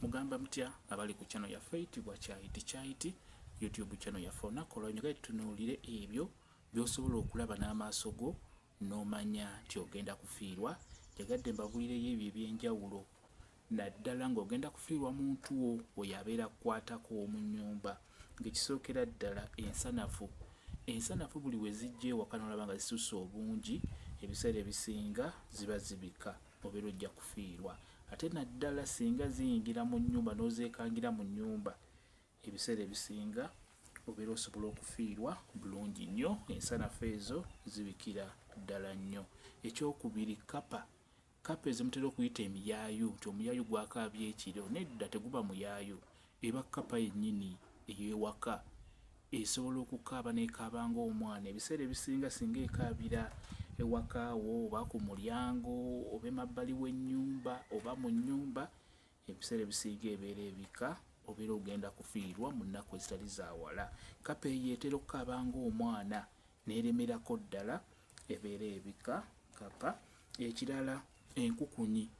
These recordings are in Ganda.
Mugamba mutya abali ku channel yaffe eyitibwa Kyayiti Kyayiti YouTube channel yaffe. Olunaku olwaleero tutunuulire ebyo by'osobola okulaba n'amaaso go n'omanya nti ogenda kufiirwa. Njagadde mbabuulireyo ebyo eby'enjawulo naddala ng'ogenda kufiirwa muntu wo oyo abeera akkwatako mu nnyumba. Ng'ekisookera ddala ensanafu. Ensanafu buli we zijja ewaka n'olaba nga zisusse obungi, ebiseera ebisinga ziba zibika, obeera ojja kufiirwa. Ate naddala singa ziyingira mu nnyumba n'ozeekangira mu nnyumba, ebiseera ebisinga obeera osobola okufiirwa bulungi nnyo. Ensanafu ezo zibikira ddala nnyo. Ekyokubiri kkapa. Kkapa ezo mutera okuyita emiyaayu nti omuyaayu gwakaabye ekiro, nedda teguba muyaayu, eba kkapa yennyini ey'ewaka esobola okukaaba n'ekaaba ng'omwana. Ebiseera ebisinga singa ekaabira ewaka wo oba ku mulyango oba emabbali w'ennyumba oba mu nnyumba, ebiseera ebisinga ebeera ebika, obeera ogenda kufiirwa mu nnaku ezitali za wala. Kkapa eyo etera okukaaba ng'omwana n'eremerako ddala, ebeera ebika kkapa. Ekirala enkukunyi.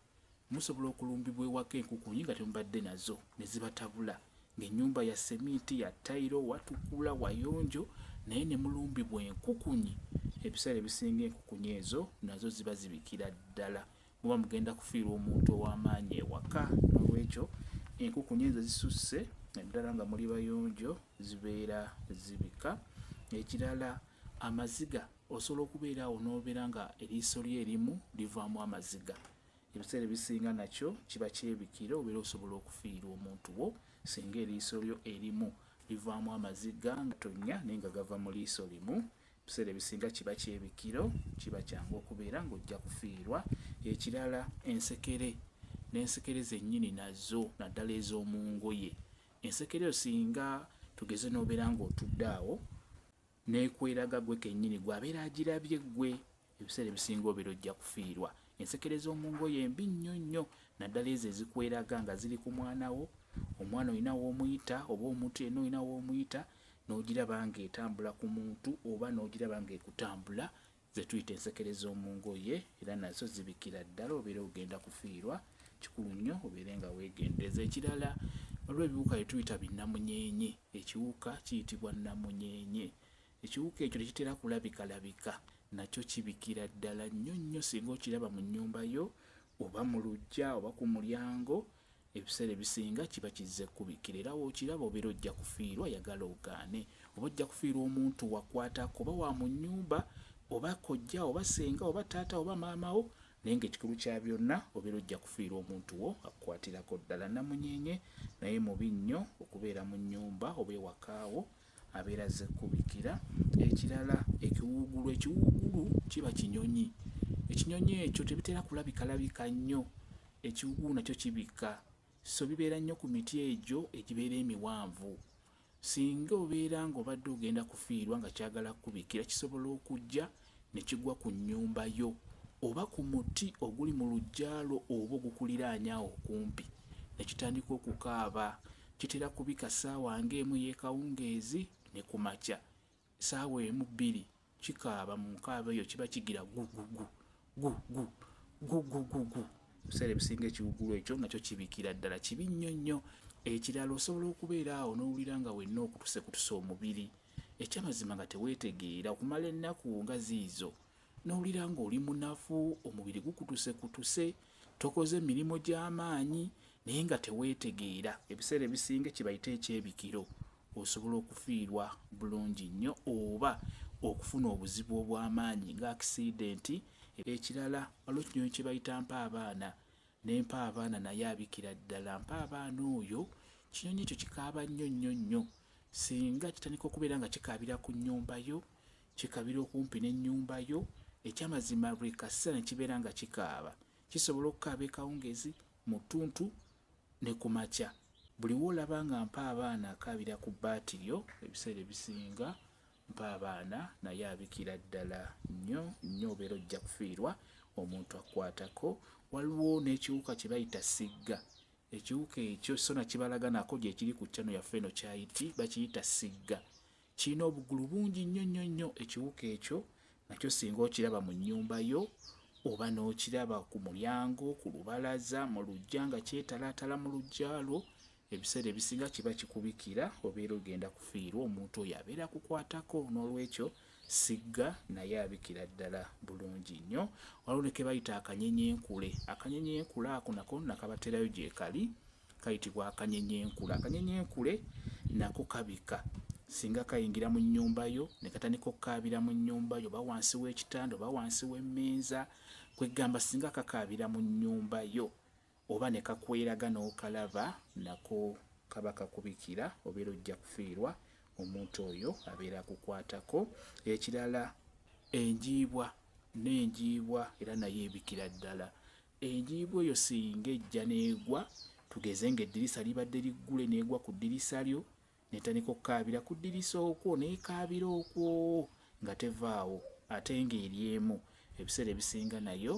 Musobola okulumbibwa ewaka enkukunyi nga temubadde nazo ne zibatabula, ng'ennyumba ya seminti, ya ttayiro, watukula, wayonjo, naye ne mulumbibwa enkukunyi. Ebiseera ebisinga enkukunyi ezo nazo ziba zibikira ddala, muba mugenda kufiirwa omuntu ow'amaanyi ewaka. Noolwekyo enkukunyi ezo zisusse naddala nga muli bayonjo zibeera zibika. Ekirala amaziga. Osobola okubeera awo n'obeera nga eriiso lyo erimu livaamu amaziga. Ebiseera ebisinga nakyo kiba kyebikira, obeera osobola okufiirwa omuntu wo singa eriiso lyo erimu livaamu amaziga nga tonnya naye nga gava mu liiso limu. Ebiseera ebisinga kiba kyebikiro, kiba kyangu okubeera ng'ojja kufiirwa. Ekirala ensekere, n'ensekere zennyini nazo naddala ez'omu ngoye. Ensekere eyo singa tugeze n'obeera ng'otudde awo n'ekweraga ggwe kennyini, ggwe abeera agirabye ggwe, ebiseera ebisinga obeera ojja kufiirwa. Ensekere z'omu ngoye mbi nnyo nnyo naddala ezo ezikweraga nga ziri ku mwana wo, omwana olina w'omuyita oba omuntu yenna olina w'omuyita n'ogiraba ng'etambula ku muntu oba n'ogiraba ng'ekutambula, ze tuyita ensekere z'omu ngoye era nazo zibikira ddala, obeera ogenda kufiirwa. Kikulu nnyo obeere nga weegendereza. Ekirala waliwo ebiwuka bye tuyita binnamunyeenye. Ekiwuka kiyitibwa nnamunyeenye. Ekiwuka ekyo tekitera kulabikalabika, nakyo kibikira ddala nnyo nnyo singa okiraba mu nnyumba yo oba mu luggya oba ku mulyango, ebiseera ebisinga kiba kizze kkubikira era w'okiraba obeera ojja kufiirwa yagala ogaane. Oba ojja kufiirwa omuntu wakwatako oba wa mu nnyumba oba kojja oba ssenga oba taata oba maama wo, naye ng'ekikulu kya byonna obeera ojja kufiirwa omuntu wo akukwatirako ddala. Nnamunyeenye naye mubi nnyo okubeera mu nnyumba oba ewaka wo, abeera azze kkubikira. Ekirala ekiwuugulu. Ekiwuugulu kiba kinyonyi. Ekinyonyi ekyo tebitera kulabikalabika nnyo, ekiwuugulu nakyo kibika. So bibeera nnyo ku miti egyo egibeera emiwanvu. Singa obeera ng'obadde ogenda kufiirwa nga kyagala kkubikira, kisobola okujja ne kigwa ku nnyumba yo oba ku muti oguli mu luggya lwo oba ogukuliraanye awo okumpi ne kitandika okukaaba. Kitera kubika ssaawa ng'emu ey'ekawungeezi ne ku makya. Ssaawa emu bbiri kikaaba, mu nkaaba eyo kiba kigira gu gu gu, gu gu, gu gu gu gu. Ebiseera ebisinga ekiwuugulu ekyo nakyo kibikira ddala, kibi nnyo nnyo. Ekirala osobola okubeera awo n'owulira nga wenna okutusekutuse omubiri, ekyamazima nga teweetegeera okumala ennaku nga ziizo, n'owulira ng'oli munafu, omubiri gukutusekutuse, tokoze mirimu gy'amaanyi naye nga teweetegeera. Ebiseera ebisinga kye bayita ekyebikiro, osobola okufiirwa bulungi nnyo oba okufuna obuzibu obw'amaanyi nga akisidenti. Ekirala waliwo ekinyonyi kye bayita mpaabaana, ne mpaabaana naye abikira ddala. Mpaabaana oyo kinyonyi ekyo kikaaba nnyo nnyo nnyo. Singa kitandika okubeera nga kikaabira ku nnyumba yo, kikaabira okumpi n'ennyumba yo, ekyamazima buli kaseera ne kibeera nga kikaaba. Kisobola okukaaba ekawungeezi, mu ttuntu ne ku makya. Buli w'olaba nga mpaabaana akaabira ku bbaati lyo, ebiseera ebisinga mpaabaana naye abikira ddala nnyo nnyo, obeera ojja kufiirwa omuntu akkwatako. Waliwo n'ekiwuka kye bayita ssigga. Ekiwuka ekyo so nakibalaga nako gye kiri ku channel yaffe eno Kyayiti, bakiyita ssigga. Kirina obugulu bungi nnyo nnyo nnyo. Ekiwuka ekyo nakyo singa okiraba mu nnyumba yo oba n'okiraba ku mulyango, ku lubalaza, mu luggya nga kyetalaatala mu luggya lwo, ebiseera ebisinga kiba kikubikira obeera ogenda kufiirwa omuntu oyo abeera akukwatako. N'olwekyo sigga naye abikira ddala bulungi nnyo. Waliwo ne ke bayita akanyenyenkule. Akanyenyenkule ako nako nakabaterayo gyekali, kayitibwa akanyenyenkule. Akanyenyenkule nako kabika singa kayingira mu nnyumba yo ne katandika okukaabira mu nnyumba yo, oba wansi w'ekitanda oba wansi w'emmeeza, kwegamba singa kakaabira mu nnyumba yo oba ne kakweraga n'okalaba, nako kaba kakubikira obeera ojja kufiirwa omuntu oyo abeera akukwatako. Ekirala enjiibwa, n'enjiibwa era nayo ebikira ddala. Enjiibwa eyo singa ejja n'egwa, tugeze ng'eddirisa libadde liggule n'egwa ku ddirisa lyo, netandika okukaabira ku ddirisa okwo, n'ekaabira okwo nga tevaawo ate ng'eri emu, ebiseera ebisinga nayo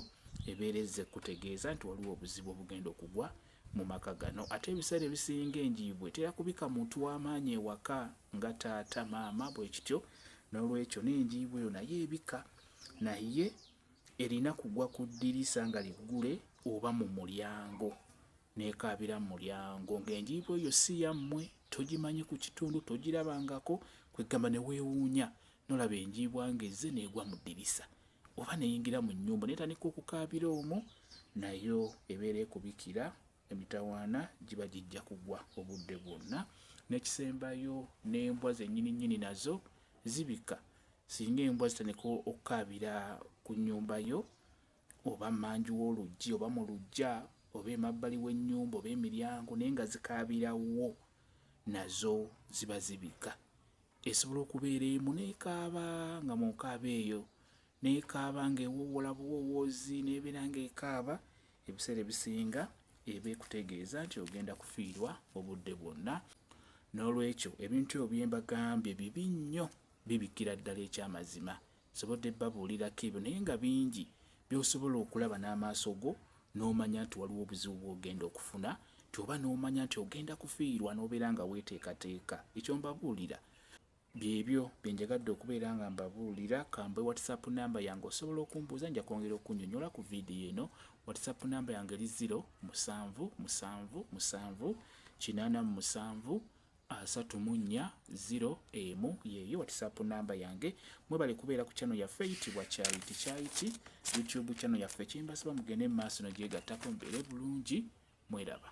ebeera ezze kutegeeza nti waliwo obuzibu obugenda okugwa mu maka gano. Ate ebiseera ebisinga enjiibwa etera kubika muntu w'amaanyi ewaka nga taata, maama, bwe kityo. N'olwekyo n'enjiibwa eyo nayo ebika, naye erina kugwa ku ddirisa nga liggule oba mu mulyango, n'ekaabira mu mulyango ng'enjiibwa eyo si yammwe, togimanyi ku kitundu, togirabangako, kwegamba ne weewuunya n'olaba enjiibwa ng'ezze n'egwa mu ddirisa oba neyingira mu nnyumba n'etandika okukaabira omwo, nayo ebeera ekubikira emitawaana giba gijja kugwa obudde bwonna. N'ekisembayo n'embwa zennyini nnyini nazo zibika. Singa embwa zitandika okukaabira ku nnyumba yo oba mmanju w'oluggi oba mu luggya oba emabbali w'ennyumba oba emiryango, naye nga zikaabirawo, nazo ziba zibika. Esobola okubeera emu n'ekaaba nga mu nkaaba eyo n'ekaaba ng'ewoowola buwoowoozi n'ebeera ng'ekaaba, ebiseera ebisinga eba ekutegeeza nti ogenda kufiirwa obudde bwonna. N'olwekyo ebintu ebyo bye mbagambye bibi nnyo, bibikira ddala ekyamazima. Nsobodde babuulirako ebyo naye nga bingi by'osobola okulaba n'amaaso go n'omanya nti waliwo obuzibu bw'ogenda okufuna, nti oba n'omanya nti ogenda kufiirwa n'obeera nga weeteekateeka. Ekyo mbabuulira byebyo bye njagadde okubeera nga mbabuulira. Kambe WhatsApp namba yange osobola okumbuuza, nja kwongera okunnyonnyola ku vidiyo eno. WhatsApp namba yange eri 0 7 7 7 87 34 0 1, yeeyo WhatsApp namba yange. Mwebale kubeera ku channel yaffe eyitibwa Kyayiti Kyayiti, YouTube channel yaffe. Kyembasaba mugende mu maaso nogyegattako, mubeere bulungi, mweraba.